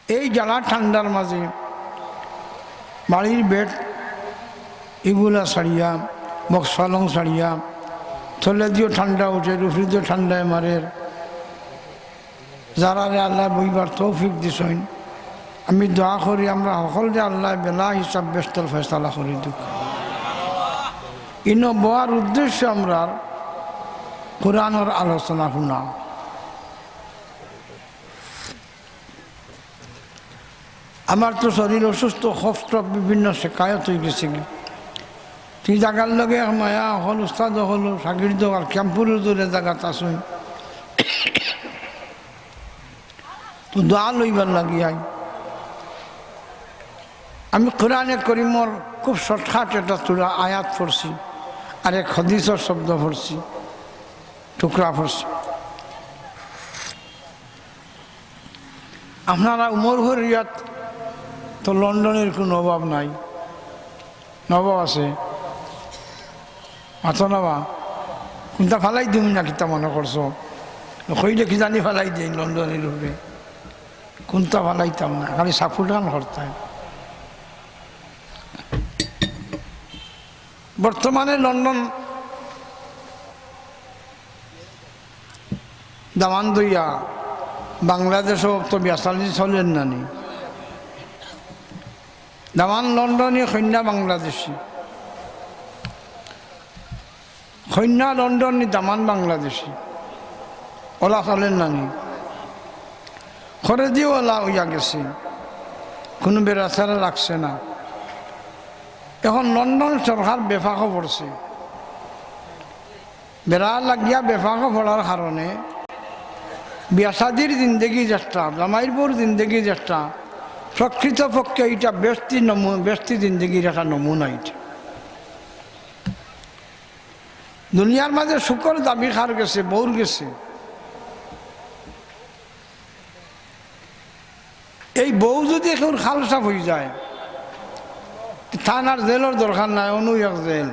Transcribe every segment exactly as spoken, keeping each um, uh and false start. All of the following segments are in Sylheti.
এই জ্বালা ঠান্ডার মাঝে বাড়ির বেড ইগুলা ছাড়িয়া, বক্স পালং ছাড়িয়া, তলেদিও ঠান্ডা উঠের, উপরেদিও ঠান্ডায় মারের। যারারে আল্লায় বইবার তৌফিক দিছইন, আমি দোয়া করি আমরা হকলরে আল্লায় বেলা হিসাব বেহেস্তর ফয়সালা করি দেউক। ইনো বওয়ার উদ্দেশ্য আমরার কোরআনর আলোচনা হুনা। আমার তো শরীর অসুস্থ, কফ টফ বিভিন্ন শেকায়ত অইগেছে গি। তি জাগার লগে এক মায়া অকল, উস্তাদ অকল, শাগির্দ অকল, আর ক্যাম্পুর হুজুরে জাগাত আছইন। তো দোয়া লইবার লাগি আই। আমি কোরআনে করিমর খুব শর্টকাট একটা থুড়া আয়াত পড়ছি, আর এক হাদিসর শব্দ পড়ছি, টুকরা পড়ছি। আপনারা উমরপুর এরিয়াত তো লন্ডনের কোনো অভাব নাই, না অভাব আছে? মাতো না বা? কুনটা ফালাই দিমু না কিতা মনে করছো? কইলে কি জানি ফালাই দেই লন্ডনের উপরে। কুনটা ফালাইতাম না, খালি সাপোর্ট গান করতাম। বর্তমানে লন্ডন দামান দইয়া বাংলাদেশও তো বেসালি চলের না নি। দামান লন্ডনী, কইন্যা বাংলাদেশি। কইন্যা লন্ডনী, দামান বাংলাদেশি। ওলা চলের না নি। খরেদিও ওলা অইয়া গেছে। কুনু বেড়াছেড়া রাখছে না। এখন লন্ডন সরকার বেফাকো পড়ছে। বেড়া লাগিয়া বেফাকো পড়ার কারণে বিয়া শাদির জিন্দেগি যেটা, জামাইর বউর জিন্দেগি যেটা, প্রকৃতপক্ষে ইটা বেহেস্তি নমু-, বেহেস্তি জিন্দেগির একটা নমুনা ইটা। দুনিয়ার মাঝে সুখর দাবি কার গেছে? বউর গেছে। এই বউ যদি কেউর খালসা অই যায়, থানার জেলর দরকার নাই, অন্য এক জেল।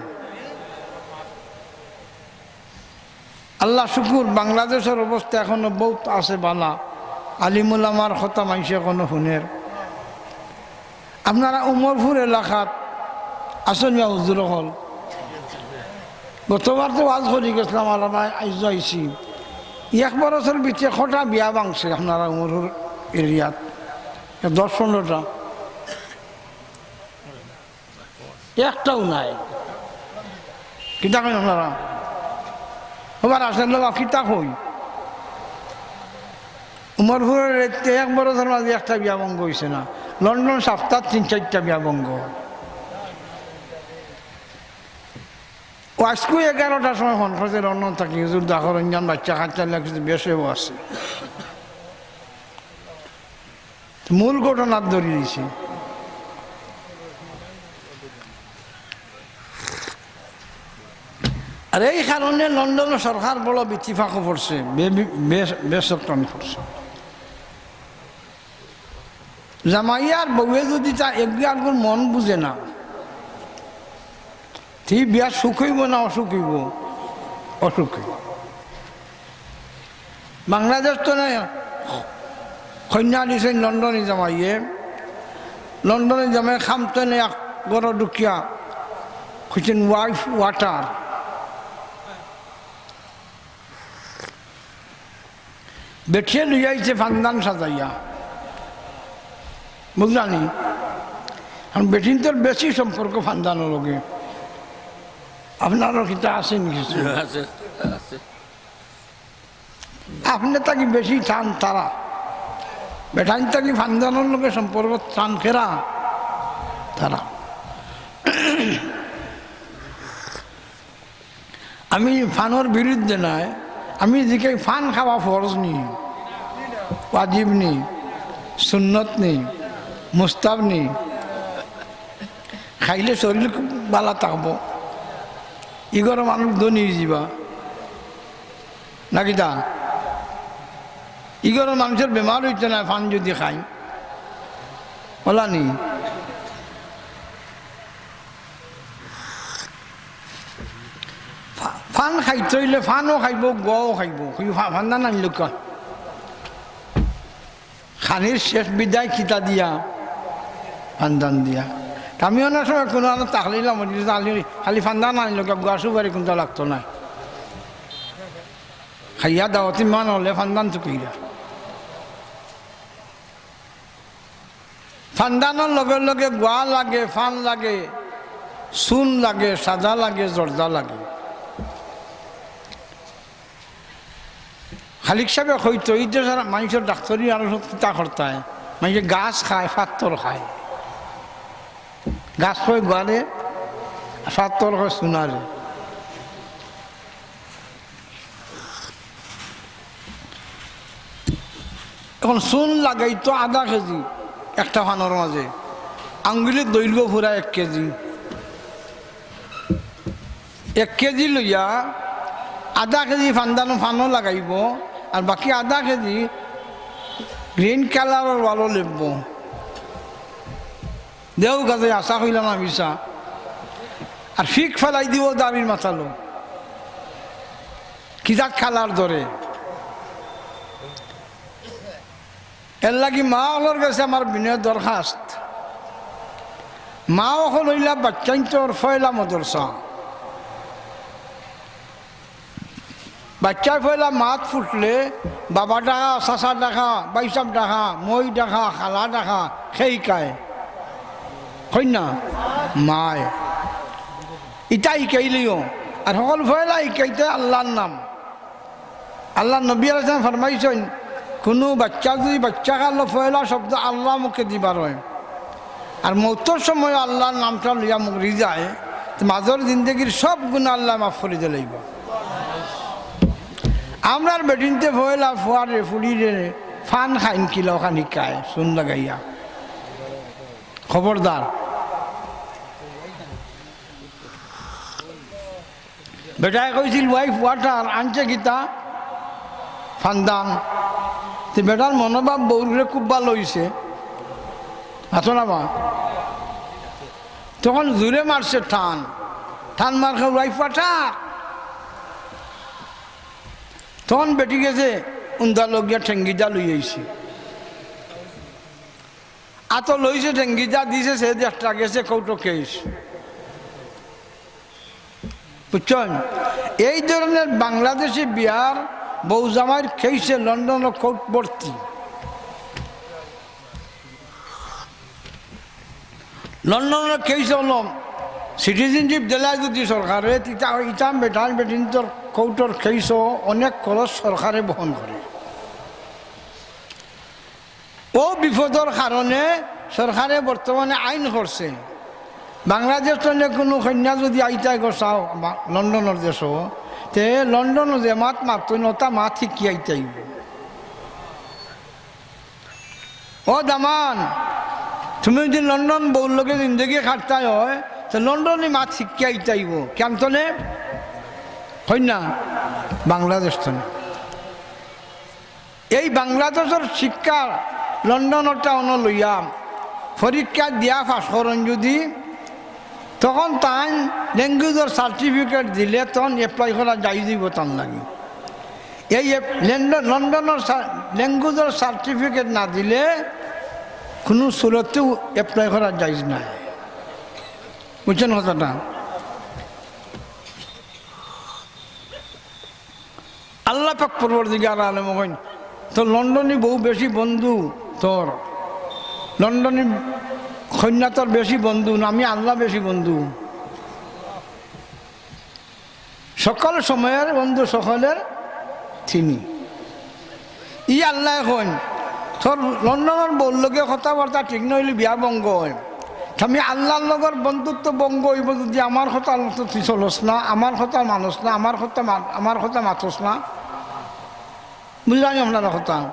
আল্লাহ শুকুর, বাংলাদেশর অবস্থা এখনো বউত আছে বালা, আলিম উলামার কথা মানষে এখনো হুনের। আপনারা উমরপুর এলাকাত আছইন মিয়া হুজুর অকল? গতবার তো ওয়াজ করি গেছলাম, আর আমি আইজ আইছি। এক বরছর ভিতরে কটা বিয়া ভাঙছে আপনারা উমরপুর এরিয়াত? দশ পনেরোটা। একটাও নাই। কিতা কইন আপনারা? ওবার আসেন লোক, কিতা কই? উমরপুরের এতে এক বরছর মাঝে একটা বিয়া ভঙ্গ অইছে না। লন্ডন সপ্তাহ তিন চাইরটা বিয়া ভঙ্গ। ও আইজকু এগারোটার সময় ফোন করছে লন্ডন থাকি, "হুজুর, দেখো, রঞ্জন বাচ্চা কাচ্চা লাগছে, বেশেও আছে।" মূল ঘটনাত ধরি দিছে। আর এই কারণে লন্ডন সরকার বড় বেতিফাকো পড়ছে, বে-, বে-, বেচক্রান্ত করছে। জামাই আর বউয়ে যদি তা এগু আগুর মন বুঝে না, তে বিয়া সুখ অইবো না অসুখ অইবো? অসুখ অইবো। বাংলাদেশ তো নাই, কইন্যা দিছইন লন্ডনী জামাইয়ে, লন্ডনী জামাই খাম তো নাই, এক ঘরো ঢুকিয়া কইছইন, "Wife water।" বেটিয়ে লইয়া আইছে ফান্দান সাজাইয়া, বুঝলানি? কারণ বেটিন্তর বেশি সম্পর্ক ফান্দানর লগে। আপনারও কিতা আছে নি কিছু? আছে, আছে। আপনে থাকি বেশি টান তারা, বেটাইন থাকি ফান্দানর লগে সম্পর্ক টান কেরা তারা। আমি ফানর বিরুদ্ধে নায়, আমি জিকাই ফান খাওয়া ফরজ নি, ওয়াজিব নি, সুন্নত নি, মুস্তাব নি। খাইলে শরীর খুব বালা থাকবো, ইগর মানুষ ধনী অইযিবা, না কিতা? ইগর মানুষর বেমার অইতো নায় ফান যদি খাই, অলা নি? ফা-, ফান খাইতে অইলে ফানও খাইবো, গুয়াও খাইবো। কই ফা-, ফান্দা নাইলে কা-, খানির শেষ বিদায় কিতা দিয়া? ফান্দান দিয়া। তে আমি অনেক সময় কুনু আনো তাহলিলা মজলিস আলি খালি ফান্দান আনিল, গুয়া সুপারি কুনতা লাগতো নায়। খাইয়া দাওয়াতি মান অইলে ফান্দান তুকাইরা। ফান্দানর লগে লগে গুয়া লাগে, ফান লাগে, চুন লাগে, সাদা লাগে, জর্দা লাগে। খালিক সাবে কইতো, "ই দেশর মানষর ডাক্তরি আরো সব কিতা করতায়?" মানষে গাছ খায়, ফাত্তর খায়। গাছ কয় গুয়ারে, আর ফাত্তর কয় চুনারে। এখন চুন লাগাইতো আধা কেজি একটা ফানর মাঝে, আঙ্গুলির দৈর্ঘ্য পুরা এক কেজি। এক কেজি লইয়া আধা কেজি ফান্দানো ফানো লাগাইবো, আর বাকি আধা কেজি গ্রিন কালারর ওয়ালো লেপবো। দেও কাজে আশা কইলা না মিছা, আর ফিক ফালাই দিবো দাড়ির মাথালো। কিজাত খালার ধরে। এর লাগি মা অকলর গেছে আমার বিনয় দরখাস্ত, মা অকল অইলা বাচ্চাইন্তর পয়লা মদরসা। বাচ্চায় পয়লা মাত ফুটলে বাবা ডাকা, চাচা ডাকা, ভাইসাব ডাকা, মই ডাকা, খালা ডাকা, কে হিকায়? কইন না? মায়। ইতা হিকাইলিও। আর হকল পয়লা হিকাইতে আল্লার নাম। আল্লার নবী আলাইহিস সালাম ফরমাইছইন, কুনু বাচ্চা যুদি বাচ্চা কালো পয়লা শব্দ আল্লা মুখেদি বার অয়, আর মউতর সময় আল্লার নামটা লইয়া মরি যায়, তে মাজর জিন্দেগির সব গুনা আল্লায় মাফ করি দিলাইবা। আমরার বেটিন্তে পয়লা ফুয়ারে ফুড়িরে ফান খাইন কিলা অখান হিকায়, চুন লাগাইয়া। খবরদার। বেটায় কইছিল, "ওয়াইফ ওয়াটার", আনছে কিতা? ফান্দান। তে বেটার মনোভাব বউর উপরে খুব ভালা অইছে। আছো না বা? তখন জুরে মারছে টান। টান মার খায়, "ওয়াইফ ওয়াটার।" তখন বেটি গেছে, উন্দা লগিয়া ঠেঙ্গিদা লই আইছে। আতো লইছে ঠেঙ্গিদা দিছে, সে দেশটা গেছে কোর্টো কেস। বুঝছইন? এই ধরনের বাংলাদেশি বিয়ার বউ জামাইর কেসে লন্ডনো কোর্ট ভর্তি। লন্ডনর কেস অইলো, সিটিজেনশিপ দিলায় যুদি সরকারে, তিতা ইতাম বেটাইন বেটিন্তর কোর্টর কেসও অনেক খরচ সরকারে বহন করে। অউ বিপদর কারণে সরকারে বর্তমানে আইন করছে, বাংলাদেশ তনে কুনু কইন্যা যুদি আইতায় গো চাও বা-, লন্ডনর দেশো, তে লন্ডনো যে মাত মাতইন, অতা মাত হিকিয়া আইতায় অইবো। ও দামান, তুমি যুদি লন্ডন বউর লগে জিন্দেগি কাটতায় অয়, তে লন্ডনি মাত হিকিয়া আইতায় অইবো। কেন তনে? কইন্যা, বাংলাদেশ তনে। এই বাংলাদেশর শিক্ষা লন্ডনরটা অনো লইয়া পরীক্ষা দিয়া পাস করইন যুদি, তখন তাইন ল্যাঙ্গুয়েজর সার্টিফিকেট দিলে তখন অ্যাপ্লাই করা জায়েজ অইবো তান লাগি। এই অ্যাপ-, লন্ডন, লন্ডনর সা-, ল্যাঙ্গুয়েজর সার্টিফিকেট না দিলে কুনু সুরতেউ অ্যাপ্লাই করা জায়েজ নায়। বুঝছইন কথাটা? আল্লাহ পাক পরওয়ারদিগার আলম কইন, "তোর লন্ডনী বউ বেশি বন্ধু, তোর লন্ডনী কইন্যা তোর বেশি বন্ধু না, আমি আল্লাহ বেশি বন্ধু?" সকল সময়ের বন্ধু সকলের তিনি। ই আল্লায় কইন, "তোর লন্ডনর বউর লগে কথাবার্তা ঠিক নাইলে বিয়া ভঙ্গ অয়। তে আমি আল্লার লগর বন্ধুত্ব ভঙ্গ অইবো যুদি আমার কথা মতো তুই চলস না, আমার কথা মানস না, আমার কথা মা-, আমার কথা মাতস না।" বুঝলানি আপনারা কথা?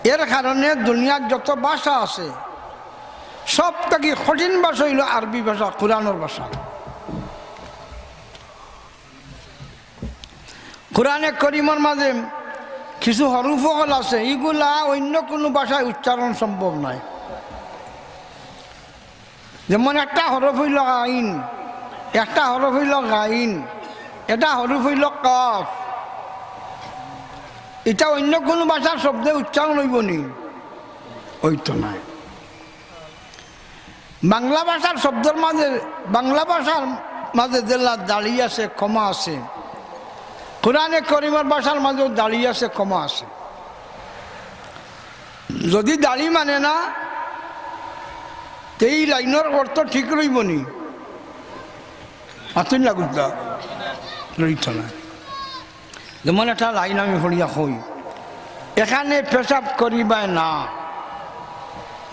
এর কারণে দুনিয়ার যত ভাষা আছে, সব থাকি কঠিন ভাষা অইলো আরবি ভাষা, কোরআনর ভাষা। কোরআনে করিমর মাঝে কিছু হরুফ অকল আছে, ইগুলা অইন্য কুনু ভাষায় উচ্চারণ সম্ভব নায়। যেমন একটা হরফ অইলো আইন, একটা হরফ অইলো গাইন, এটা হরফ অইলো কফ। ইটা অইন্য কুনু ভাষার শব্দে উচ্চারণ অইবো নি? অইতো নায়। বাংলা ভাষার শব্দর মাঝে, বাংলা ভাষার মাঝে যেলা দাড়ি আছে, কমা আছে, কোরআনে করিমর ভাষার মাঝেও দাড়ি আছে, কমা আছে। যদি দাড়ি মানে না, তে ই লাইনর অর্থ ঠিক রইবো নি? আতুন লাগুদ্দা রইতো না। যেমন একটা লাইন আমি পড়িয়া কই, "এখানে পেশাব করিবায় না।"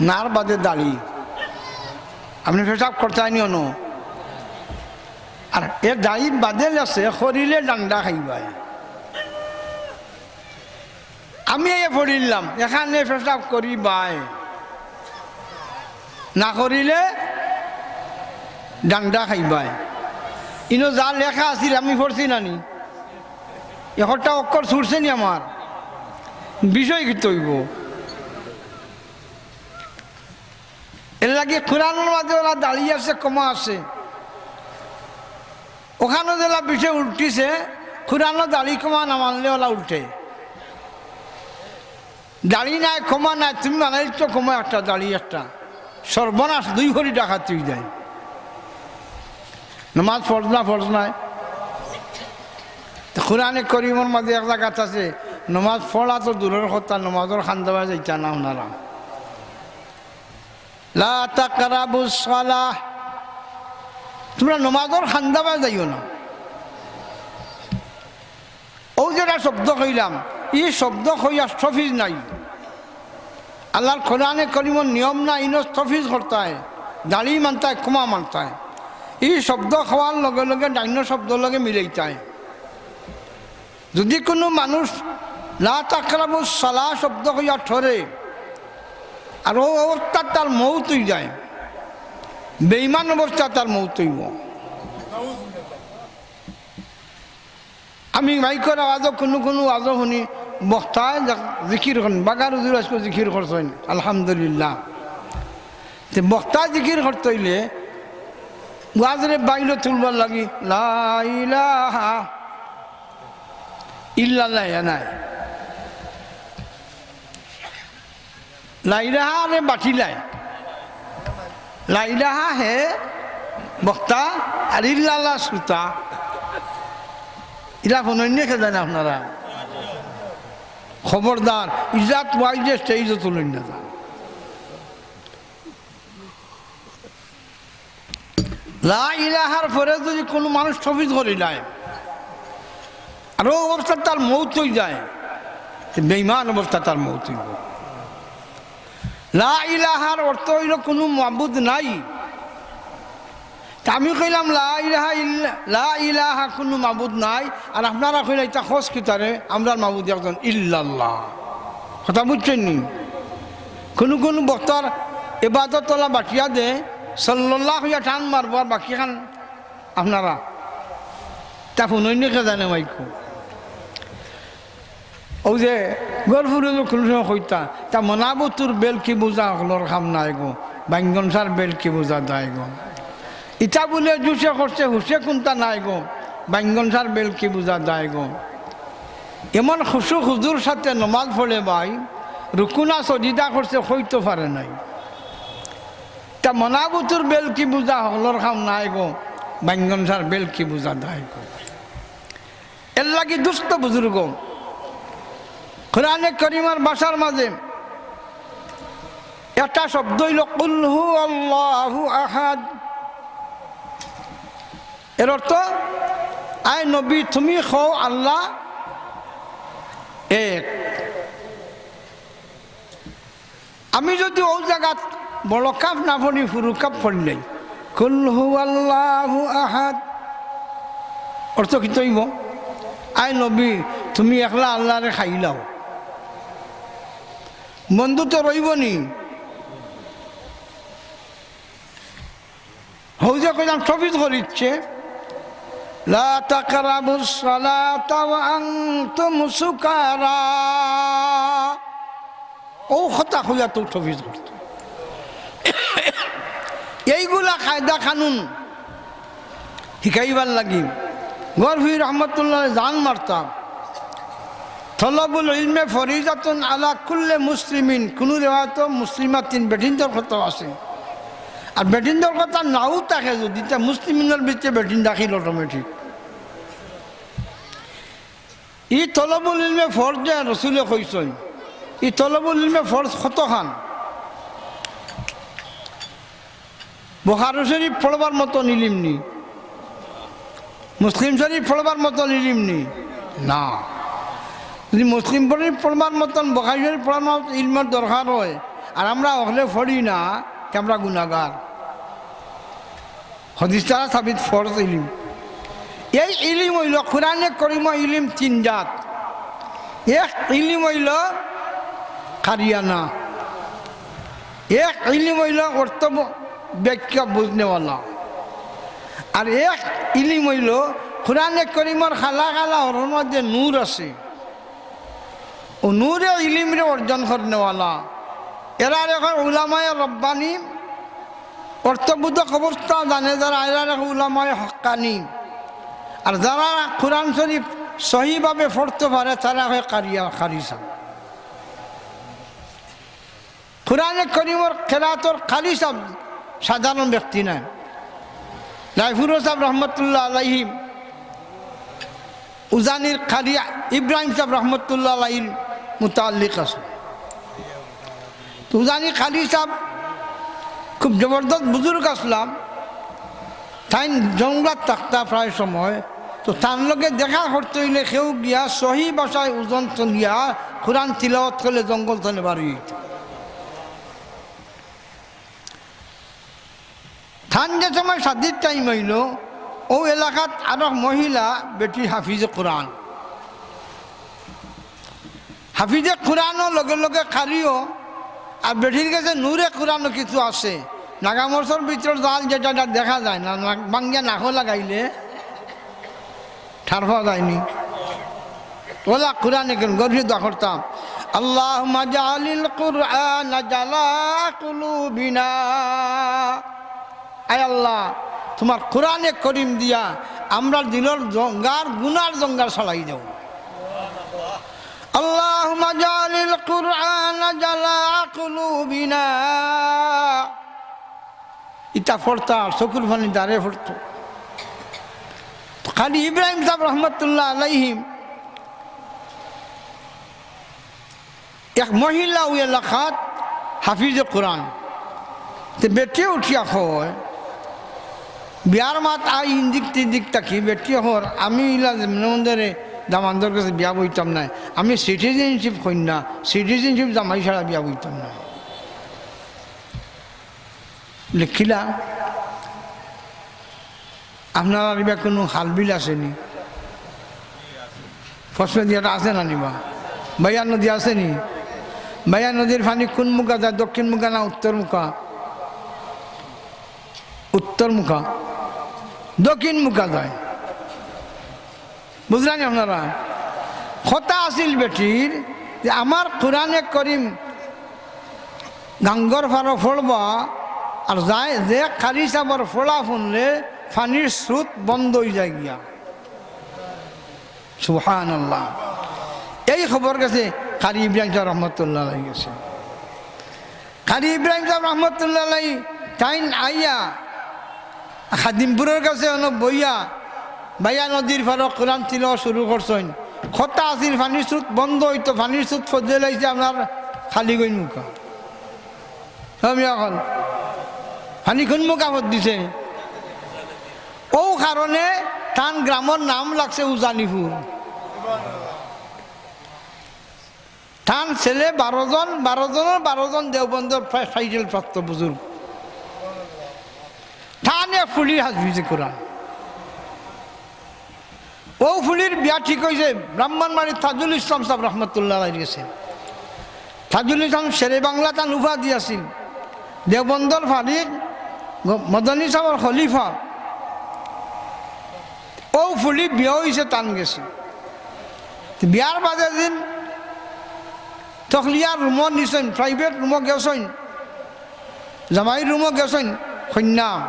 নার বাদে দাড়ি। আপনে পেশাব করতায় নি অনো? আর এ দাড়ির বাদে লেখছে, "করিলে ডান্ডা খাইবায়।" আমি এই পড়িলাম, "এখানে পেশাব করিবায়, না করিলে ডান্ডা খাইবায়।" ইনো যা লেখা আছিল আমি পড়ছি না নি? একটা অক্ষর ছুটছে নি আমার? বিষয় কিতা অইবো? এরলাগি কোরআনর মাঝে অলা দাড়ি আছে, কমা আছে, অখানো যেলা বিষয় উল্টিছে, কোরআনো দাড়ি কমা না মানলে অলা উল্টে। দাড়ি নাই, কমা নাই, তুমি বানাইছো কমা একটা, দাড়ি একটা। সর্বনাশ, দুই ভরি ডাকাতি অই যায়। নমাজ ফরজ না, ফরজ নায়? তো কোরআনে করিমর মাঝে এক জাগাত আছে, নমাজ পড়া তো দূরর কথা, নমাজর কান্দাবায় যাইতা না আপনারা। লা তাকরাবুস সালাহ, তুমরা নমাজর কান্দাবায় যাইও না। অউ যেটা শব্দ কইলাম, ই শব্দ কইয়া তফিজ নাই। আল্লার কোরআনে করিমর নিয়ম নাই, ইনো তফিজ করতায়, দাড়ি মানতায়, কমা মানতায়। ই শব্দ কওয়ার লগে লগে ডাইন শব্দর লগে মিলাইতায়। যদি কুনু মানুষ লা তাকরাবুস সালাহ শব্দ কইয়া ঠরে, আর অউ অবস্থাত তার মউত অই যায়, বেঈমান অবস্থাত তার মউত অইবো। আমি মাইকর আওয়াজো কুনু কুনু ওয়াজো হুনি, বক্তায় জি-, জিকির করইন, বাগার হুজুর আইজকু জিকির করছইন, আলহামদুলিল্লাহ। তে বক্তায় জিকির করতে অইলে ওয়াজরে বাইলো তুলবার লাগি লা ইলাহা ইল্লাল্লাহ, ইয়া নায়। লা ইলাহা রে বাটিলায়। লা ইলাহা হে বক্তা, আর ইল্লাল্লাহ শ্রোতা। ইলা হুনইন নি কে জানে আপনারা? খবরদার, ইজাত ওয়াইজে স্টেজো তুলইন না। লা ইলাহার পরে যদি কুনু মানুষ তফিজ করিলায়, আর অউ অবস্থাত তার মউত অই যায়, তে বেঈমান অবস্থাত তার মউত অইবো। লা ইলাহার অর্থ অইলো কুনু মাবুদ নাই। তা আমি কইলাম, "লা ইলাহা ইল্লা-, লা ইলাহা, কুনু মাবুদ নাই।" আর আপনারা কইলা, "ইতা কস কিতারে? আমরার মাবুদ একজন, ইল্লাল্লাহ।" কথা বুঝছইন নি? কুনু কুনু বক্তার ইবাদত অলা বাটিয়া দে, সাল্লাল্লাহ কইয়া টান মারবো, আর বাকিখান আপনারা। তা হুনইন নি কে জানে মাইকো। অউ যে গফুরে যে কুনু সময় কইতা, তা মনাবুতুর বেল কি বুঝা হকলর কাম নায় গো, বাইঙ্গন সার বেল কি বুঝা দায় গো। ইতা বুলে জুশে করছে হুশে কুন্তা নাই গো, বাইঙ্গন সার বেল কি বুঝা দায় গো। এমন খুশু খুজুর সাথে নমাজ পড়ে ভাই, রুকু না সজিদা করছে কইতো পারে নাই। তা মনাবুতুর বেল কি বুঝা হকলর কাম নায় গো, বাইঙ্গন সার বেল কি বুঝা দায় গো। এরলাগি দুস্ত বুজুর্গ, কোরআনে করিমর ভাষার মাঝে একটা শব্দ অইলো কুল হু আল্লাহু আহাদ। এর অর্থ, আয় নবী, তুমি কও আল্লাহ এক। আমি যদি অউ জাগাত বড় কাফ না পড়ি, হুরু কাফ পড়ি নাই, কুল হু আল্লাহু আহাদ, অর্থ কিতা অইবো? আয় নবী, তুমি একলা আল্লারে খাইলাও, বন্ধু তো রইবো নি। হউ যে কইলাম, তফিজ করিচ্ছে, লা তাকরাবুস সালাতা ওয়া আনতুম সুকারা। অউ কথা কইয়া তো তফিজ করতো। এইগুলা কায়দা কানুন হিকাইবার লাগি গফুরি রহমতুল্লাহ জান মারতা। তলবুল ইলমে ফরিজাতুন আলা কুল্লে মুসলিমিন, কুনু রেওয়ায়তো মুসলিমাতিন, বেটিন্তর কথাও আছে। আর বেটিন্তর কথা নাও থাকে যুদি, তে মুসলিমিনর ভিতরে বেটিন দাখিল অটোমেটিক। ই তলবুল ইলমে ফরজ যে রসুলে কইছইন, ই তলবুল ইলমে ফরজ কতখান? বুখারী শরীফ পড়বার মতন ইলিম নি, মুসলিম শরীফ পড়বার মতন ইলিম নি? না। যুদি মুসলিম শরীফ পড়বার মতন, বুখারী শরীফ পড়বার মতন ইলমর দরকার অয়, আর আমরা অকলে পড়ি না, তে আমরা গুনাগার। হাদিস দ্বারা সাবিত ফরজ ইলিম। এই ইলিম অইলো, কোরআনে করিমো ইলিম তিন জাত। এক ইলিম অইলো কারিয়ানা, এক ইলিম অইলো অর্থ ব-, ব্যাখ্যা বুঝনেওয়ালা, আর এক ইলিম অইলো কোরআনে করিমর কালা কালা হরফর মধ্যে নূর আছে, অউ নূরে ইলিমরে অর্জন করনেওয়ালা। এরারে কয় উলামায়ে রব্বানী, অর্থবোধক অবস্থা জানে যারা, এরারে কয় উলামায়ে হক্কানী। আর যারা কোরআন শরীফ সহিভাবে পড়তো পারে, তারা কয় কারিয়া, কারি সাব। কোরআনে করিমর কেরাতর কারি সাব সাধারণ ব্যক্তি নায়। রায়পুরী সাব রহমতুল্লাহ আলাইহি উজানির কারি ইব্রাহিম সাব রহমতুল্লাহ আলাইহির মুতাআল্লিক আছলা। তো উজানি কারি সাব খুব জবরদস্ত বুজুর্গ আছলা। তাইন জঙ্গলাত থাকতা প্রায় সময়। তো তান লগে দেখা করতে অইলে কেউ গিয়া সহি ভাষায় উজন তুলিয়া কোরআন তিলাওয়াত করলে জঙ্গল তনে বারই অইতো। তান যে সময় শাদির টাইম অইলো, অউ এলাকাত আরক মহিলা বেটি হাফিজে কোরআন। হাফিজে কোরআনও লগে লগে কারিও, আর বেটির গেছে নূরে কোরআনও কিছু আছে। নাগা মরচর ভিতর জাল যেটা, ইটা দেখা যায় না, না, ভাঙ্গিয়া নাকো লাগাইলে ঠার পাওয়া যায়নি। অলা কোরআনে করিম গরিব দোয়া করতাম, "আল্লাহুম্মা জাআলিল কুরআনা জালা কুলুবিনা।" আয় আল্লাহ, তুমার কোরআনে করিম দিয়া আমরার দিলর জঙ্গার, গুনার জঙ্গার ছাড়াই দেও। "আল্লাহুম্মা জাআলিল কুরআনা জালা কুলুবিনা।" ইতা পড়তা আর চকুর পানি দারে পড়তো। তো কারি ইব্রাহিম সাব রহমতুল্লাহ আলাইহিম এক মহিলা অউ এলাকাত হাফিজে কোরআন। তে বেটিয়ে উঠিয়া কয়, বিয়ার মাত আই ইন্দিক তিন্দিক থাকি, বেটিয়ে কর, "আমি ইলা যেমনে মন্দরে দামান্দর গেছে বিয়া বইতাম নায়, আমি সিটিজেনশিপ কইন্যা, সিটিজেনশিপ জামাই ছাড়া বিয়া বইতাম নায়।" লেখিলা, আপনারার ইবা কুনু খাল বিল আছে নি? ফসফে দিয়াটা আছে না নিবা? বাইয়া নদী আছে নি? বাইয়া নদীর পানি কুন মুখা যায়, দক্ষিণ মুখা না উত্তর মুখা? উত্তর মুখা, দক্ষিণ মুখা যায়। বুঝলা নি আপনারা? কথা আছিল বেটির যে আমার কোরআনে করিম গাঙ্গর পারো পড়বা, আর যায় যে কারি সাবর পড়া হুনলে পানির স্রোত বন্ধ অই যায় গিয়া। সুবহানাল্লাহ। এই খবর গেছে কারি ইব্রাহিম সাব রহমতুল্লাহ আলাইহি গেছে। কারি ইব্রাহিম সাব রহমতুল্লাহ আলাইহি তাইন আইয়া খাদিমপুরর গেছে অনো বইয়া বাইয়া নদীর পারো কোরআন তিলাওয়াত শুরু করছইন। কথা আছিল, পানির স্রোত বন্ধ অইতো, পানির স্রোত ফজলে লাইছে আপনার খালি গইন মুখা। আমি এখন পানি কুন মুখা ফদ দিছে? অউ কারণে তান গ্রামর নাম লাগছে উজানিপুর। তান ছেলে বারো জন, বারো জনর বারো জন দেওবন্দর প্রায় টাইটেল প্রাপ্ত বুজুর্গ। তান এক ফুড়ি হাফিজে কোরআন। অউ ফুড়ির বিয়া ঠিক অইছে ব্রাহ্মণবাড়ির তাজুল ইসলাম সাব রহমতুল্লাহ আলাইহির গেছে। তাজুল ইসলাম শেরে বাংলা তান উপাধি আছিল। দেওবন্দর ফারিক, গ-, মদনী সাবর খলিফা। অউ ফুড়ি বিয়া অইছে তান গেছে। তে বিয়ার বাদে দিন তখলিয়ার রুমো নিছইন, প্রাইভেট রুমো গেছইন, জামাইর রুমো গেছইন কইন্যা।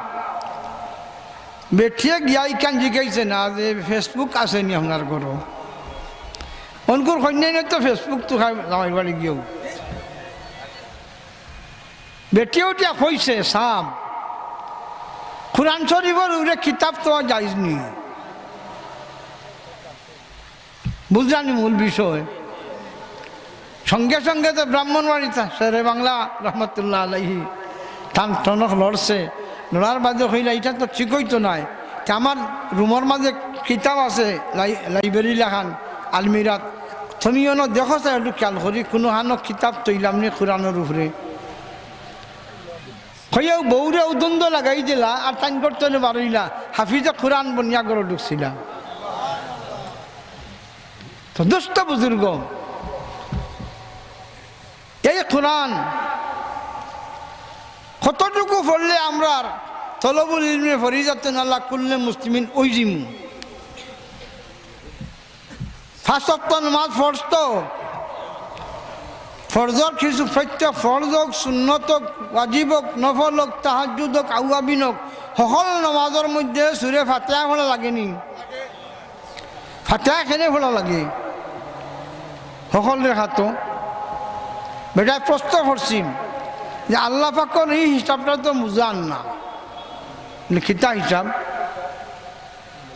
বেটিয়ে গিয়া ইখান জিকাইছে না যে Facebook আছে নি আপনার ঘরো? অনকুর কইন্যাইন তো Facebook তো খায় জামাইর বাড়ি গিয়াউ। বেটিয়ে উঠিয়া কইছে, "সাব, কোরআন শরীফর উপরে কিতাব তো জায়েজ নি।" বুঝলানি মূল বিষয়। সঙ্গে সঙ্গে তো ব্রাহ্মণবাড়িত শেরে বাংলা রহমতুল্লাহ আলাইহি তান টনক লড়ছে, লড়ার বাদে কইলা, "ইটা তো ঠিক অইতো নায়। তে আমার রুমর মাঝে কিতাব আছে, লাই-, লাইব্রেরি লাখান, আলমিরাত, তুমি অনো দেখো চাই একটু খেয়াল করি, কুনুখানো কিতাব থইলাম নি কোরআনর উপরে।" কইয়াউ বউরে উদুন্দ লাগাই দিলা, আর তাইন করতে বারইলা, হাফিজে কোরআন বনিয়া ঘরো ঢুকছিলা। তো দোস্ত বুজুর্গ, এই কোরআন কতটুকু পড়লে আমরার তলবুল ইলমে ফরিজাতুন আলা কুল্লে মুসলিমিন অইযিমু? পাঁচ ওয়াক্ত নামাজ ফরজ তো, ফরজর কিছু প্রত্যেক ফরজ অউক, সুন্নত অউক, ওয়াজিব অউক, নফল অউক, তাহাজ্জুদ অউক, আউয়াবিন অউক, হকল নামাজর মধ্যে সুরে ফাতিহা পড়া লাগেনি? ফাতিহা কেনে পড়া লাগে? হকল রেখাতো বেটায় প্রশ্ন করছিল যে, "আল্লাহ পাকর ই হিসাবটা তো বুঝার না।" বলে, "কিতা হিসাব?"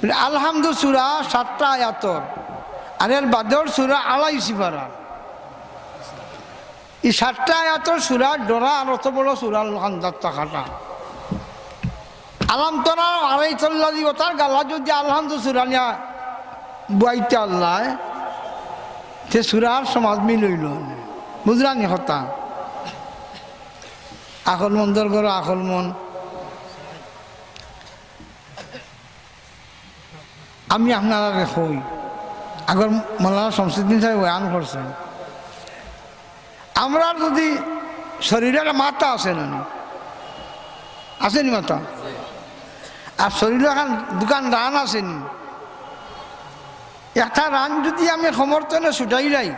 বলে, "আলহামদু সুরা সাতটা আয়াতর, আর এর বাদর সুরা আড়াই সিপারার।" ই সাতটা আয়াতর সুরা ডরা আর অত বড় সুরার খান্দাত থাকাটা। আলাম তারা আড়াইতাল্লাযী, অতার গালা যদি আলহামদু সুরা নিয়া বুয়াইতে আল্লায়, তে সুরার সমাজ মিল অইলো। বুঝলানি কথা? আকল মন্দর ঘরো আকল মন। আমি আপনারারে কই, আগর মৌলানা শামসুদ্দিন সাহেব বয়ান করছেন, আমরার যদি শরীরর মাথা আছে না নি? আছে নি মাথা? আর শরীরর এখান দুখান রান আছে নি? একটা রান যদি আমি কমর তনে ছুটাইলাই,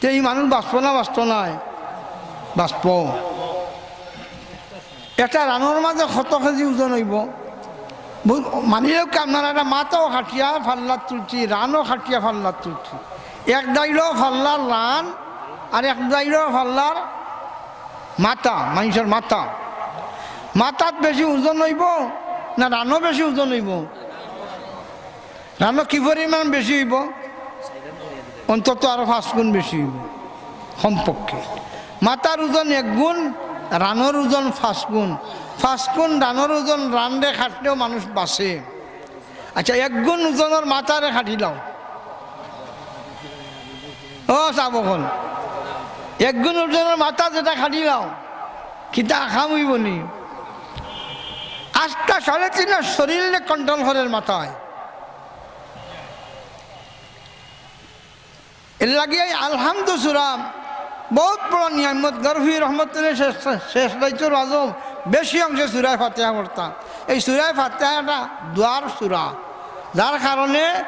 তে ই মানুষ বাঁচবো না, বাঁচতো নায়? বাঁচবো। একটা রানর মাঝে কত কেজি ওজন অইবো? বু-, মানি লউক্কা আপনারা, একটা মাথাও কাটিয়া ফাল্লাত তুলছি, রানও কাটিয়া ফাল্লাত তুলছি। এক দাইলো ফাল্লার রান, আর এক দাইলো ফাল্লার মাথা, মানষর মাথা। মাথাত বেশি ওজন অইবো না রানো বেশি ওজন অইবো? রানো কি পরিমাণ বেশি অইবো? অন্তত আরো পাঁচ গুণ বেশি অইবো, কমপক্ষে। মাথার ওজন এক গুণ, রানোর ওজন পাঁচ গুণ। পাঁচ গুণ রানোর ওজন, রানরে কাটলেও মানুষ বাঁচে। আচ্ছা, এক গুণ ওজনর মাথারে কাটিলাও। ও সাব অকল, এক গুণ ওজনর মাথা যেটা কাটিলাও, কিতা কাম অইবো নি? আস্তা সাড়ে তিনর শরীররে control করের মাথায়। এর লাগি এই আলহামদু সুরা বহুত বড় নিয়ামত। গরফি রহমতুল্লাহ শেষ, শেষ রাইতর আজম বেশি অংশে সুরায় ফাতিহা পড়তা। এই সুরায় ফাতিহা একটা দোয়ার সুরা, যার কারণে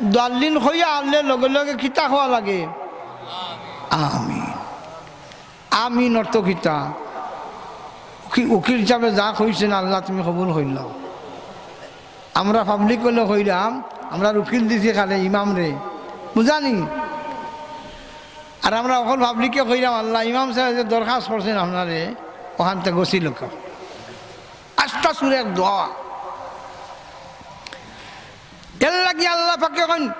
দোয়ার লাইন কইয়া আনলে লগে লগে কিতা কওয়া লাগে? আমিন। আমিন অর্থ কিতা? উকি-, উকিল সাহেবে যা কইছেন, আল্লাহ তুমি কবুল করিলাও। আমরা পাবলিক অইলে কইরাম, আমরার উকিল দিছি কারে, ইমামরে, বুঝানি? আর আমরা অকল পাবলিকে কইরাম, আল্লাহ, ইমাম সাহেবে যে দরখাস্ত করছেন আপনারে, অখান থাকি গছিলাউক্কা। আস্তা সুরা এক দোয়া। এর লাগি আল্লাহ পাকে কইন,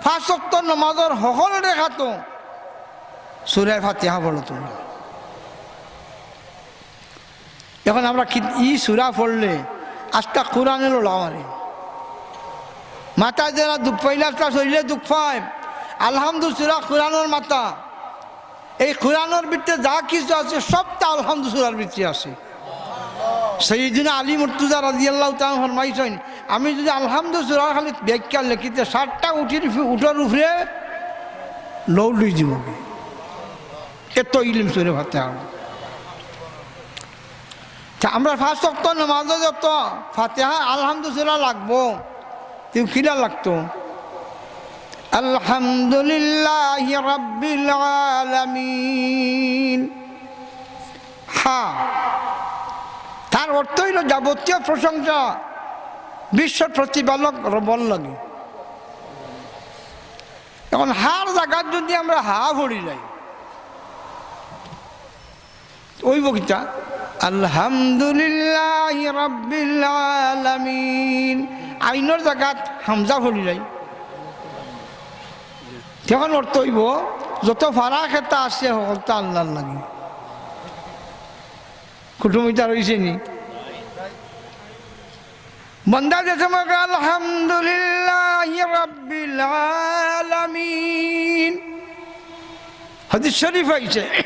পাঁচ ওয়াক্ত নামাজর হকল রেখাতো সুরায় ফাতিহা পড়ো তোমরা। এখন আমরা কি, ই সুরা পড়লে আস্তা কোরআনে লড়া মারে। মাথায় যারা দুখ পাইলে, আস্তা শরীরে দুখ পায়। আলহামদু সুরা কোরআনর মাথা। এই কোরআনর ভিতরে যা কিছু আছে, সবটা আলহামদু সুরার ভিতরে আছে। সৈয়দিনা আলী মুর্তুজা রাদিয়াল্লাহু তাআলা ফরমাইছেন, "আমি যদি আলহামদু সুরার খালি ব্যাখ্যা লিখিতে, সাতটা উঠির, উঠর উপরে লোড অই দিব।" এত ইলিম সুরে ফাতিহা। তে আমরা পাঁচ ওয়াক্ত নামাজো যত ফাতিহা আলহামদু সুরা লাগবো, তেউ কিলা লাগতো? আলহামদুলিল্লাহি রাব্বিল আলামিন। হা, তার অর্থ অইলো যাবতীয় প্রশংসা বিশ্বর প্রতিপালক রবর লাগি। অখন হার জাগাত যুদি আমরা হা পড়িলাই, অইবো কিতা? আলহামদুলিল্লাহি রাব্বিল আলামিন। আইনর জাগাত হামজা পড়িলাই, তখন অর্থ অইবো, যত ফারা খেতা আছে, হকলতা আল্লার লাগি। কুটুমিতা রইছে নি? বন্দা যে সময় কয়, "আলহামদুলিল্লাহি রাব্বিল আলামিন।" হাদিস শরিফ আইছে,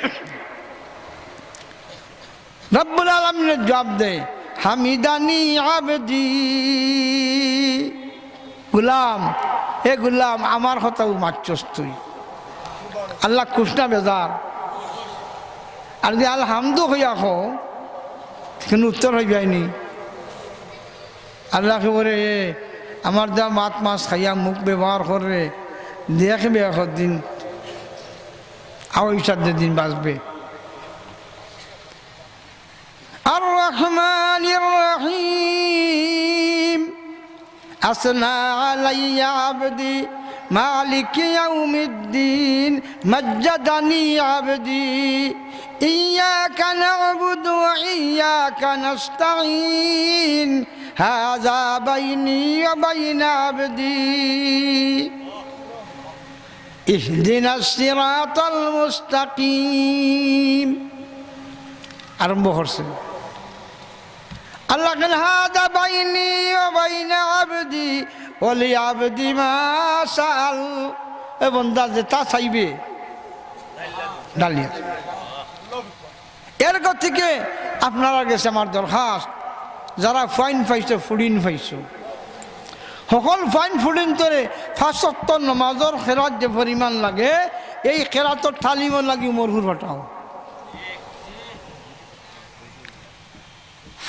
রব্বুল আলামিনে জুয়াব দেয়, "হামিদানি আবদি।" গুলাম, এ গুলাম, আমার কথাউ মাতছস তুই। আল্লা খুশ না বেজার? আর যুদি আলহামদু কইয়া কও, কুনু উত্তর অইবায় নি। আল্লা কইবো রে, এ আমার দা ভাত মাছ খাইয়া মুখ ব্যবহার কররে, দেখবে একদিন, আরো চাইর দিন বাঁচবে। الرحمن الرحيم. أثنى علي عبدي مالك يوم الدين، مجدني عبدي. إياك نعبد وإياك نستعين، هذا بيني وبين عبدي. اهدنا الصراط المستقيم. আরম্ভ করছে। আল্লা কইন, "هذا بيني وبين عبدي ولعبدي ما سأل।" এ বন্দা যেতা চাইবে, ডালিয়া। এর গতিকে আপনারার গেছে আমার দরখাস্ত, যারা ফাইন পাইছো, ফুড়িন পাইছো, হকল ফাইন ফুড়িনতরে পাঁচ ওয়াক্ত নমাজর কেরাত যে পরিমাণ লাগে, এই কেরাতর তালিমর লাগি উমরপুর পাঠাও।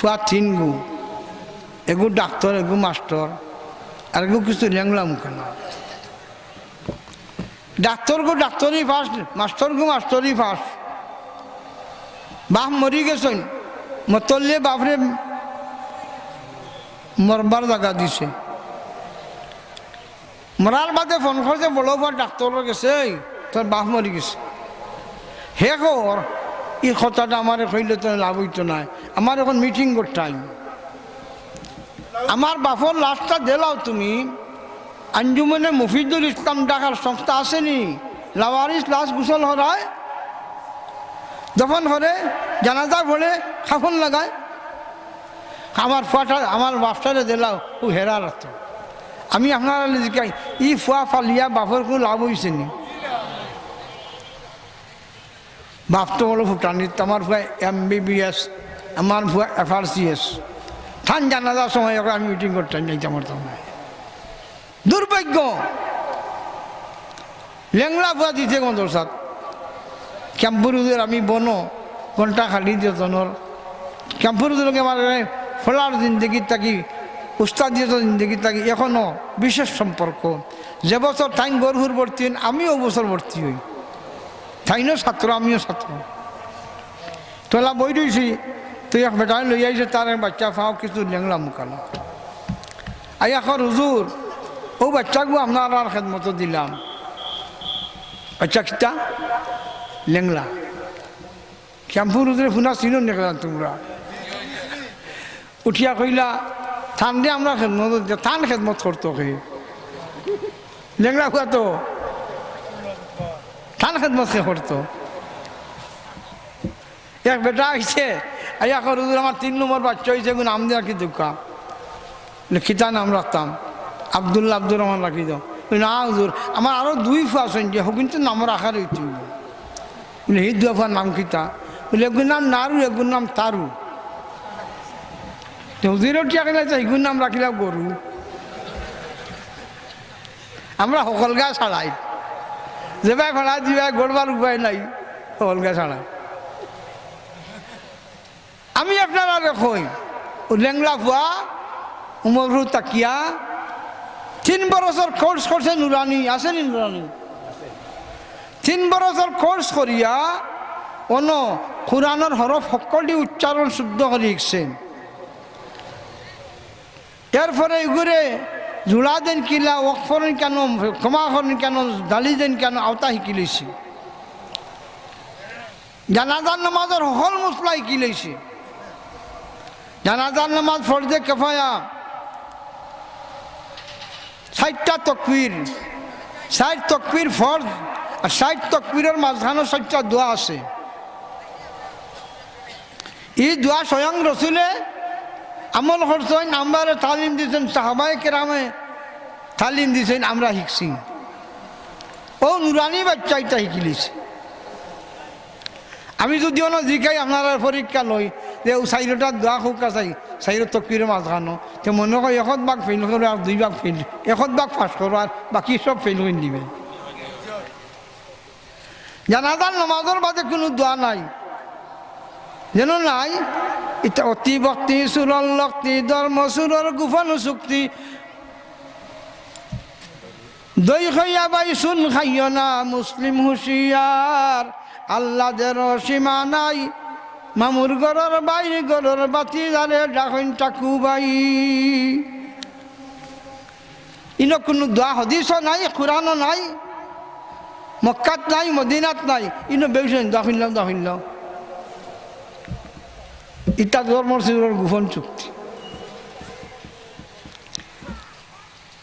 ফুয়া তিনগু, এগু ডাক্তর, এগু মাস্টর, আর এগু কিছু লেংলা মুখে না। ডাক্তরগু ডাক্তরি পাস, মাস্টরগু মাস্টরি পাস। বাপ মরি গেছইন, মতল্লে বাপরে মরবার জাগা দিছে। মরার বাদে ফোন করছে, "বড় ফুয়া ডাক্তরর গেছে, এই তোর বাপ মরি গেছে।" হে কর, ই কথাটা আমারে কইলে তো লাভ অইতো নায়, আমার এখন মিটিং করতাম। আমার বাপর লাশটা দিলাও তুমি, আঞ্জুমনে মুফিদুল ইসলাম ঢাকার সংস্থা আছে নি, লাওয়ারিস লাশ গোসল করায়, দফন করে, জানাজা পড়ে, কাফন লাগায়। আমার ফুয়াটা, আমার বাপটারে দিলাও, ও হেরা রাখতো। আমি আপনারারে জিকাই, ই ফুয়া ফালিয়া বাপর কুনু লাভ অইছে নি? বাপ তো বড় ফুটানিত, আমার ফুয়া এমবিবিএস, আমার ফুয়া এফআরসিএস। তান জানাজার সময় ওকে আমি মিটিং করতাম, যাইতাম পারতাম না। দুর্ভাগ্য, লেংলা ফুয়া দিছে মাদ্রাসাত। ক্যাম্পুর হুজুর আমি বনো, ঘন্টা খালি দিয়ে জনর। ক্যাম্পুর হুজুরকে আমার ফলার জিন্দেগি থাকি, উস্তাদিয়ত জিন্দেগি থাকি এখনো বিশেষ সম্পর্ক। যে বছর তাইন গরহুর ভর্তি হইন, আমিও ও বছর ভর্তি হই। তাইনও ছাত্র, আমিও ছাত্র। তোলা বই রইছি, তুই এক বেটায় লই আইছে, তার এক বাচ্চা ফাও কিছু লেংলা মুখানো। আইয়া কর, "হুজুর, ও বাচ্চাগু আপনারার খেদমতো দিলাম।" বাচ্চা কিতা? লেংলা। ক্যাম্পুর হুজুরে হুনা চিনো নি তোমরা? উঠিয়া কইলা, "তানরে আমরা খেদমত দিতে, তান খেদমত করতো কে? লেংলা ফুয়া তো, তান খেদমত কে করতো?" এক বেটা আইছে, আইয়া কর, "হুজুর, আমার তিন নম্বর বাচ্চা অইছে, এগু নাম দিয়া কি দোকা?" বলে, "কিতা নাম রাখতাম?" "আব্দুল্লাহ, আব্দুর রহমান রাখি দেও।" বলে, "না হুজুর, আমার আরো দুই ফুয়া আছইন যে, হগুন তো নাম রাখার অইতে অইবো।" বলে, "হি দুই ফুয়ার নাম কিতা?" বলে, "এগুর নাম নারু, এগুর নাম তারু।" তো হুজুরেও টিয়া কিনা চাই, এগুর নাম রাখিলাম গরু। আমরা হকলগা ছাড়াই, যেবায় ফাড়া দিবায় গড়বার উপায় নাই, হকলগা ছাড়াই। আমি আপনারারে কই, ও লেংলা ফুয়া উমরপুর থাকিয়া তিন বরছর কোর্স করছে নুরানি, আছে নি নুরানি? তিন বরছর কোর্স করিয়া অনো কোরআনর হরফ হক্কলটি উচ্চারণ শুদ্ধ করি শিখছে। এরপরে ইগুরে জুড়া দেন কিলা, ওয়াকফ করইন কেন, ক্ষমা করইন কেন, জালি দেন কেন, অতা হিকি লইছে। জানাজার নামাজর হকল মসলা হিকি লইছে। জানাজার নামাজ ফরজে কেফায়া, ষাইটটা তকবীর, ষাইট তকবীর ফরজ, আর ষাইট তকবীরর মাঝখানো ষাইটটা দোয়া আছে। ই দোয়া স্বয়ং রসুলে আমল করছইন, আমরারে তালিম দিছইন, সাহাবায়ে কেরামে তালিম দিছইন, আমরা হিকছি। অউ নুরানি বাইচ্চায় ইতা হিকি লইছে। আমি যুদি অনো জিকাই আপনারার পরীক্ষা লই যে অউ চাইরোটা দোয়া কউক্কা চাই, চাইরো তকবীরর মাঝখানো, তে মনো কয় একত ভাগ ফেইল করো আর দুই ভাগ ফেইল, একত ভাগ পাস করো আর বাকি সব ফেইল করি দিবে। জানাজার নামাজর বাদে কুনু দোয়া নাই, যেন নাই। ইতা অতি ভক্তি সুরর লক্তি, ধর্ম সুরর গোপন চুক্তি। দই খাইয়া ভাই সুন খাইও না, মুসলিম হুঁশিয়ার। আল্লাহ দের সীমা নাই, মামুর ঘরর বাইর ঘরর বাতি জালে ডাকইন টাকু ভাই। ইনো কুনু দোয়া হাদিসও নাই, কোরআনও নাই, মক্কাত নাই, মদিনাত নাই। ইনো বেউসেন দোয়া কইলাম, দোয়া কইলাম। ইতা ধর্মর সিগুলোর গোপন চুক্তি।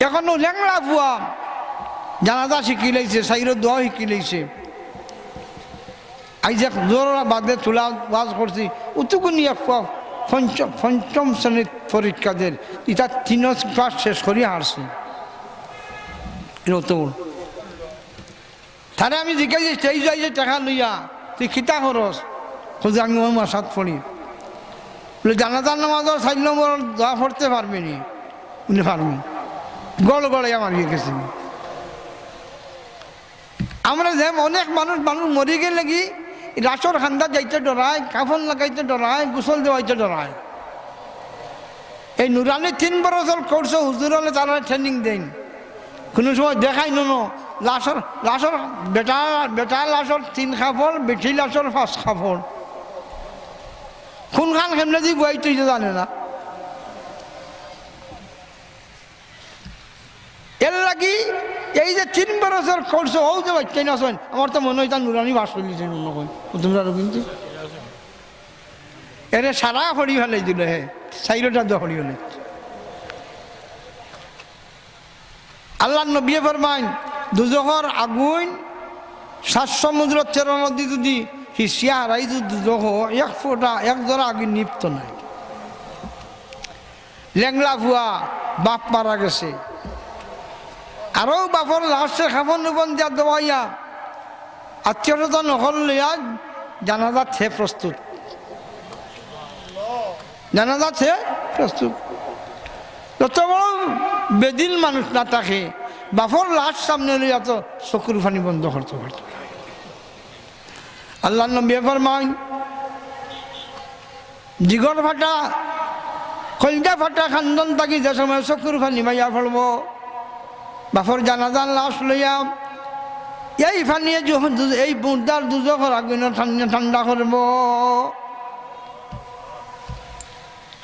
এখনো লেংড়া ফুয়া জানাজা শিখি লইছে, চাইরো দোয়া শিখি লইছে। আইজ এক জোর বাদে তুলা ওয়াজ করছি, উতুকুনি এক ফুয়া পঞ্চম, পঞ্চম শ্রেণীর পরীক্ষা দের, ইতা তিন পাস শেষ করি হারছে। এর অত বড়। তারে আমি জিজ্ঞাসা, "এই যে, এই যে টেকা লইয়া তুই কিতা করস?" কইছে, "আমি অউ মাসাত পড়ি।" বলে, "জানাজার নামাজর চাইর নম্বর দোয়া পড়তে পারবে নি?" উনি পারবো। গড় গড়াইয়া মারিয়া গেছে। আমরা যে অনেক মানুষ, মানুষ মরি গেলে কি লাশর কান্দাত যাইতে ডরায়, কাফন লাগাইতে ডরায়, গোসল দেওয়াইতে ডরায়। এই নুরানি তিন বছর কোর্সে হুজুর অকলে তারা ট্রেনিং দেইন। কুনু সময় দেখাইন না, লাশর, লাশর বেটা, বেটা লাশর তিন কাপড়, বেটি লাশর পাঁচ কাপড়। কুনখান কেমনে দি গুয়াইতে অইছে জানে না। এর লাগি এই যে তিন বছর কোর্সে অউ যে বাইচ্চাইন আছইন, আমার তো মনো অয় ইতা নুরানি বাস করি দিছে মনো অয়। তোমরা আরো কিন্তু এরে সারা হরি ফেলাই দিল হে, চাইরোটা দোয়া হরি ফেলাই। আল্লাহর নবীয়ে ফরমাইন, দুজখর আগুইন সাত সমুদ্র তেরো নদী যুদি হিসিয়া হারাই যুদি দুজখ, এক ফোঁটা, এক জরা আগুইন নিভতো নায়। লেংড়া ফুয়া, বাপ মারা গেছে, আরো বাপর লাশে কাফন উফন দিয়া দেওয়াইয়া আত্মীয় স্বজন হকল লইয়া জানাজাত হে প্রস্তুত, জানাজাত হে প্রস্তুত। যত বড় বেদিল মানুষ না থাকে, বাপর লাশ সামনে লইয়া তো চকুর পানি বন্ধ করতে পারতো না। আল্লাহর নবী ফরমাইন, জিগর ফাটা, কলিজা ফাটা কান্দন থাকি যে সময় চকুর পানি বাইয়া পড়বো, বাপর জানাজার লাশ লইয়া, এই পানিয়ে জহ-, এই মুর্দার দুজখর আগুন ঠান্ডা, ঠান্ডা করবো।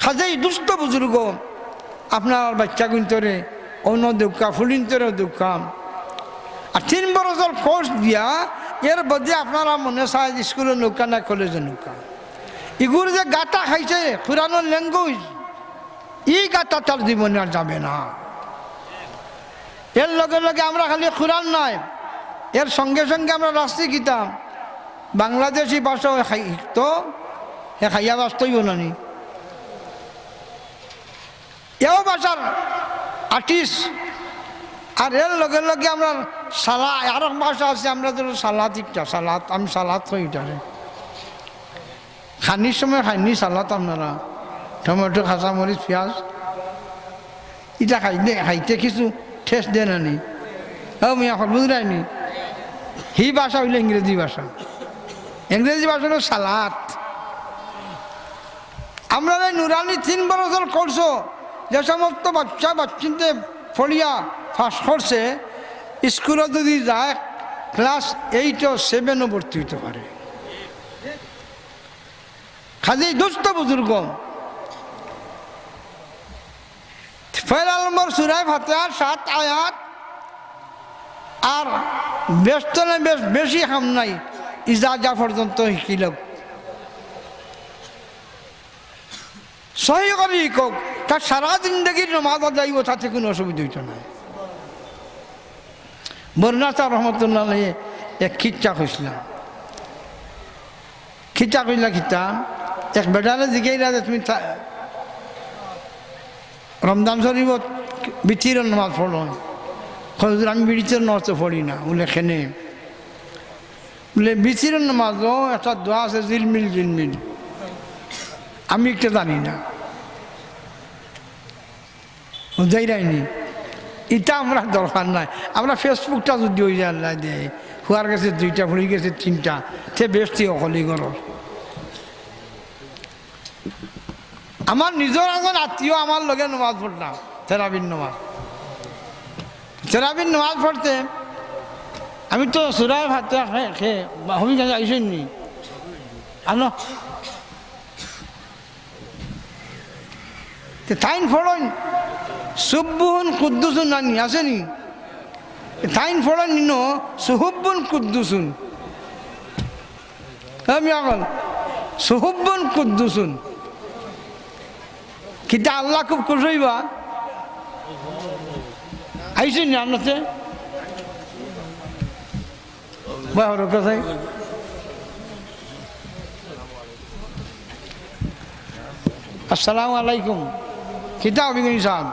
কাজেই দুস্ত বুজুর্গ, আপনারার বাইচ্চাগুইন্তরে অনো দেউক্কা, ফুড়িন্তরেও দেউক্কা। আর তিন বছর কোর্স দিয়া, এর বাদে আপনারা মনে চায় স্কুলো নেউক্কা না কলেজো নেউক্কা। ইগুর যে গাতা খাইছে, কোরআনর language, ই গাতা তার জীবনে আর যাবে না। এর লগে লগে আমরা খালি কোরআন নায়, এর সঙ্গে সঙ্গে আমরা রাখছি কিতা, বাংলাদেশি ভাষাও খাই-, তো হে খাইয়া বাঁচতে অইবো না নি? এও ভাষার artist। আর এর লগে লগে আমরা সালা-, আরো ভাষা আছে, আমরা ধরো সালাদ একটা, সালাদ, আমি সালাদ কই এটারে। খানির সময় খাইনি সালাদ আপনারা, টমেটো, কাঁচামরিচ, পিয়াজ, ইটা খাইলে, খাইতে কিছু taste দেয় না নি? ও মিয়া, বুঝরায়নি? হি ভাষা অইলো ইংরেজি ভাষা। ইংরেজি ভাষা অইলো সালাদ। আমরা এই নুরানি তিন বছর কোর্সো যে সমস্ত বাচ্চা বাচ্চিন্তে পড়িয়া পাস করছে, স্কুলো যদি যায়, class eight ও seven ও ভর্তি অইতে পারে। কাজেই দুস্ত বুজুর্গ, পয়লা নম্বর সূরা ফাতিহার সাত আয়াত, আর বেশ তো না, বেশ বেশি কাম নাই, ইজা যা পর্যন্ত হিকিলক। সহি করি হিকক, তার সারা জিন্দেগির নমাজ আদায় অইবো, তাতে কুনু অসুবিধা অইতো নায়। বরুণা সাহেব রহমতুল্লাহ আলাইহি এক কিচ্ছা কইছলা। কিচ্ছা কইলা কিতা? এক বেটারে জিগাইলা যে, "তুমি তা-, রমজান শরীফত বিতিরর নমাজ পড়ো?" কয়, "হুজুর, আমি বিতিরর নমাজ তো পড়ি না।" বুলে, "কেনে?" বুলে, "বিতিরর নমাজো একটা দোয়া আছে, জিলমিল জিলমিল, আমি একটা জানি না।" বুঝাইরায়নি? ইতা আমরার দরকার নাই। আমরা Facebook-টা যদি অই যায়, আল্লায় দেয়, পুয়ার গেছে দুইটা, ফুড়ির গেছে তিনটা, তে বেশতি অকলই করর। আমার নিজর একজন আত্মীয় আমার লগে নমাজ পড়লা, তেরাবির নমাজ। তেরাবির নমাজ পড়তে আমি তো সূরা ফাতিহা খে-, খে-, হবি গেছে আইসেননি। আনো। তে তাইন পড়ইন সুব্বুহুন কুদ্দুসুন নানি, আছেনি? তে তাইন পড়ইন নিনো সুহুব্বুন কুদ্দুসুন। আমি অখন সুহুব্বুন কুদ্দুসুন। কিতা আল্লাহ খুব খুশি অইবা? আইসেননি আপনাতে? বাহ, ওর কাছে। আসসালামু আলাইকুম। কিতা অইবো সাব?